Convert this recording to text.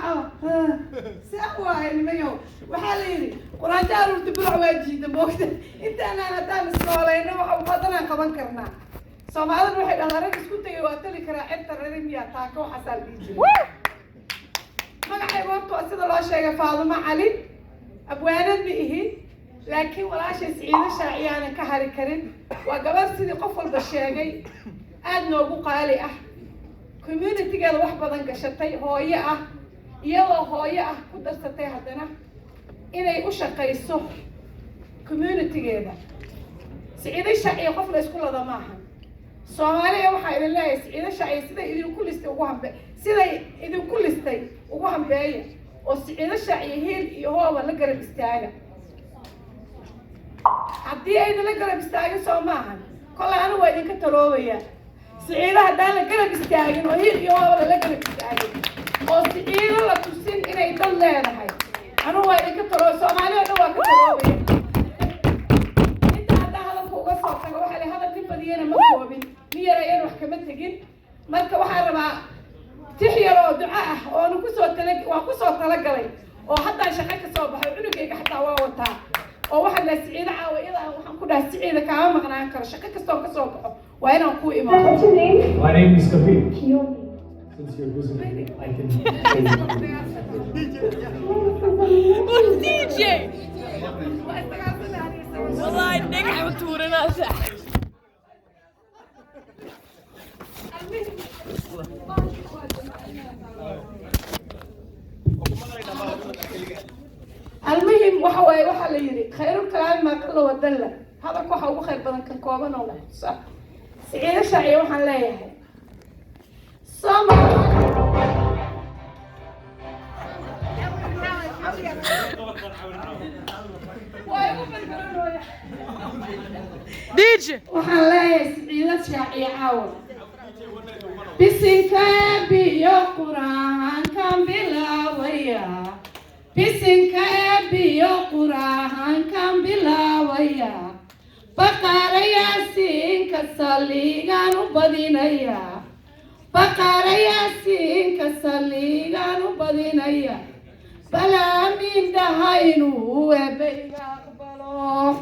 Kacaba see waaye nimayow? Waxaa la yidhi quraanjo aruurta bulac waa jiida moogta. Intaanaan haddaan isnoolayno, waxa badanaan qaban karnaa. Soomaalida waxay dhahdaa, rag isku tegay waa tali karaa, cirta rari miyaa taaka. Waxaasaa la dhihi jiray. Magacayga horta waa sida loo sheegay, Faadumo Cali. Abwaanad ma ihi, laakiin walaashay Siciido Shaaciyaanan ka hari karin. Waa gabar, sidii qof walba sheegay, aada noogu qaali ah, communitygeeda wax badan gashatay, hooyo ah, iyadoo hooyo ah ku darsatay haddana inay u shaqayso communitygeeda. Siciido Shaaciya qof la isku lada maaha. Soomaaliya waxaa idin leeyahay, Siciido Shaaciya siday idinku listay ugu hambe, siday idinku listay ugu hambeeya, oo Siciido Shaaciya hiil iyo hooba la garab istaaga. Haddii aydan la garab istaagin, soo maahan, kollay anigu waa idinka taloobaya. Siciido haddaan la garab istaagin oo hiil iyo hooba lala garab istaagin oo Siciido la tusin inay dad leedahay, anigu waa idinka taloob, Soomaali oo dhan waa ka taloobaya. Inta haddaan hadalka uga soo tago, waxaa la hadal nin badiyana ma koobin, nin yarayana wax kama tegin. Marka waxaan rabaa tix yar oo duco ah oonu kusoo tala, waan kusoo talagalay oo haddaan shaqo ka soo baxay, cunugayga xataa waa wataa, oo waxaan dhahay Siciido caawa iyada, waxaan ku dhahay, Siciida, kaama maqnaan karo, shaqo kastoo kasoo baxo waa inaan ku imaado. What's your name? My name is Kapil. Kiyomi. Since you're visiting, I can say DJ. Wallahi dhagax u tuuranaysa. Almuhim waxa waaye, waxaa la yidhi, khayrulkalaami maa qalla wadalla. Hadalka waxa ugu khayr badan kan kooban oo wax. Siciido Shaaciya waxaan leeyahay, Soomaali waa igu barbaranooya. DJ. Waxaan leeyahay Siciido Shaaciya caawa, bisinka biyo qur-aankan bilaawaya, bisinka biyo qur-aankan bilaawaya, Baqaarayaasiinka saliigaan u badinaya, Baqaarayaasiinka saliigaan u badinaya, balaamin dhaha inuu Eebbe iga aqbalo.